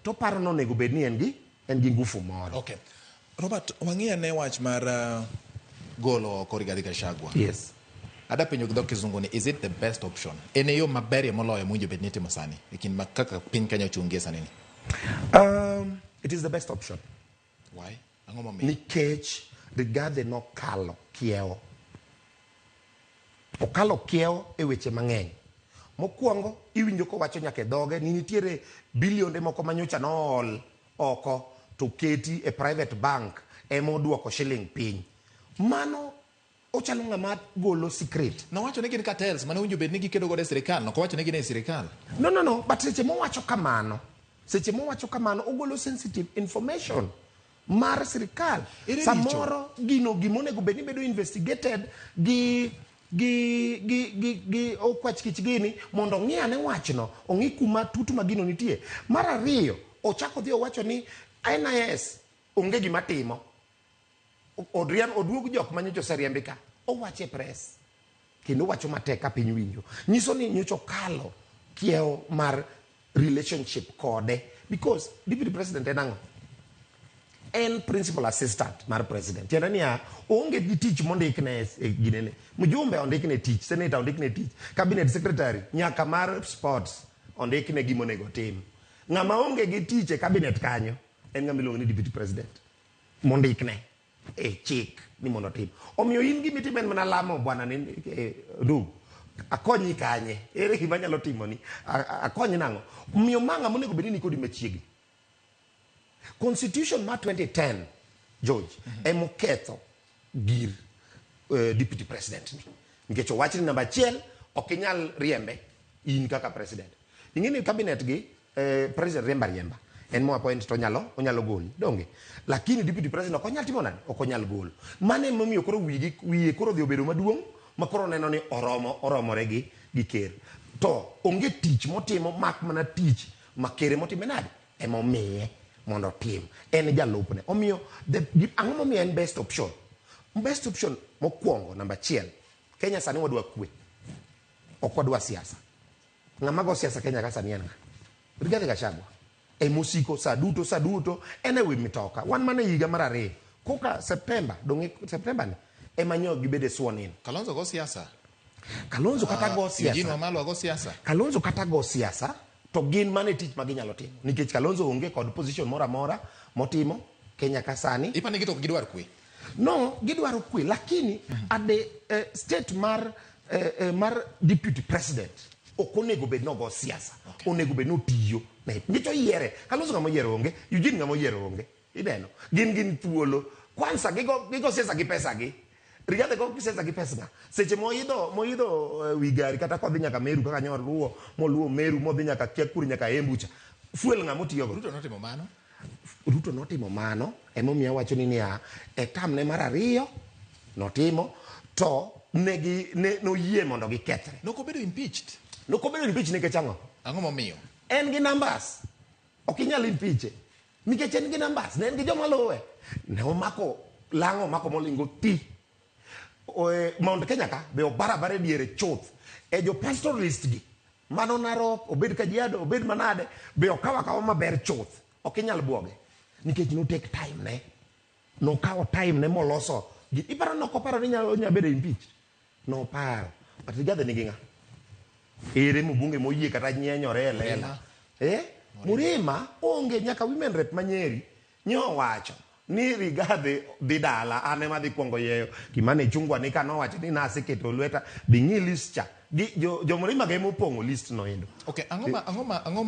To paro ni onego bed ni en gi ngufu moro. Okay. Robert, wang'i ane wach mar golo oko Rigathi Gachagua. Yes. Ada penjo gi dho Kizungu ni, is it the best option? En e yo maberie moloyo mowinjo bed ni itimo sani e kind ma kaka piny Kenya ochung' gie sani ni? It is the best option. Why? Ang'o momiyo? Nikech Rigathi nokalo kiewo. Okalo kiewo e weche mang'eny. Mokwongo, iwinjo kowacho nyaka e dhoge ni nitiere bilionde moko manyocha nool oko to keti e private bank ema oduoko shilling piny. Mano ochalo ng'ama golo secret. Nowacho ni gin cartels mane owinjo bed ni gikedo godo e sirikal. Nok owacho ni gin e sirikal. No, but seche mowacho kamano, ogolo sensitive information mar sirikal. Ere richo? Samoro gino gimonego bed ni bedo investigated gi okwach kich gini mondo ong'i ane wachno, ong'i kuma tut ma gino nitie. Mar ariyo, ochako dhi owacho ni NIS onge gima timo. Odriemb, oduog jok manyocha oseriembi ka. Owacho e press. Kendo owacho matek ka piny winjo. Nyiso ni nyocha okalo kiewo mar relationship kode. Because deputy president en ang'o? En principal assistant mar president. Tiende niya, oonge gi tich mondikne e ginene. Mjumbe ondikne tich, senator ondikne tich, cabinet secretary, nyaka mar sports ondikne gima onego otim. Ng'ama onge gi tich e cabinet kanyo en ng'ama iluongo ni deputy president. Mondikne e chik ni mondo otim. Omiyo in gima itimo en mana lamo bwana ni ndugu. Akonyi kanye? Ere gima anyalo timoni? Akonyi nang'o? Omiyo ma ng'ama onego bed ni nikodi machiegni. Constitution mar 2010, George, emoketho gir deputy president ni. Nikech owach ni namba achiel, ok inyal riembe in kaka president. Ing'e ni cabinet gi president riemba riemba. En mo appoint to onyalo goli. Donge? Lakini deputy president ok onyal timo nade? Ok onyal golo. Mano emomiyo koro wigi wiye koro odhi obedo maduong' ma koro neno ni oromore gi ker. To onge tich motimo mak mana tich ma ker emotime nade? Emomiye mondo otim. En jalupne. Omiyo ang'o momiyo en best option? Best option mokwongo, namba achiel, Kenya sani wadwa kwe. Ok wadwa siasa. Ng'ama go siasa Kenya ka sani en ng'a? Rigathi Gachagua. Emosiko sa duto en e wi mitoka. Wan mana e higa mar ariyo. Koka September, donge September ni ema nyo gibede sworn in. Kalonzo go siasa. Kalonzo kata go Eugene siasa. Wamalwa go siasa. Kalonzo kata go siasa to gin mana e tich ma ginyalo timo. Nikech Kalonzo onge kod position moro amora motimo Kenya ka sani. Ipani gi to ok gidwar kwe. No, gidwaro kwe, lakini at the state mar deputy president ok onego bed nogo siasa. Onego bed notiyo. Nikech oyiere. Kalonzo ng'ama oyiero onge, Eugene ng'ama oyiero onge. Ineno? Gin thuolo. Kwanza gigo siasa gi pesa gi. Rigathi go siasa gi pesa ng'a? Seche moidho wi gari kata kodhi nyaka Meru kaka nyo moluwo Meru modhi nyaka Kiakuri nyaka Embu cha. Fuel ng'ama otiyogo? Ruto notimo mano. Ruto notimo mano, emomiyo awacho ni niya, e term ne mar ariyo notimo to negi ne noyie mondo gikethre. Nok obedo impeached. Nok obedo impeached nikech ang'o? Ang'o momiyo? En gi numbers. Ok inyal impeach nikech en gi numbers, ne en gi joma luwe. Ne omako lang'o omako molingo ti. Mount Kenya ka be obarabara e diere chuth. E jo pastoralist gi mano Narok, obed Kajiado, obed manade, be okawo akawa maber chuth. Ok inyal buoge nikech no take time ne. Nokawo time ne moloso. Iparo nok oparo ni nyalo bedo impeached? Noparo. But Rigathi nigi ng'a? Ere mbunge moyie kata nyenyore e lela? Eh? Murima onge nyaka women rep ma Nyeri nyowacho ni Rigathi dhi dala, an ema dhi kuongo yeyo. Kimani Ichung'wa ni ka nowacho ni naseketo lweta, dhi ng'i list cha. Gi jo Murima ga ema opong'o list no endo. Okay, ang'o ma ang'o ma ang'o ma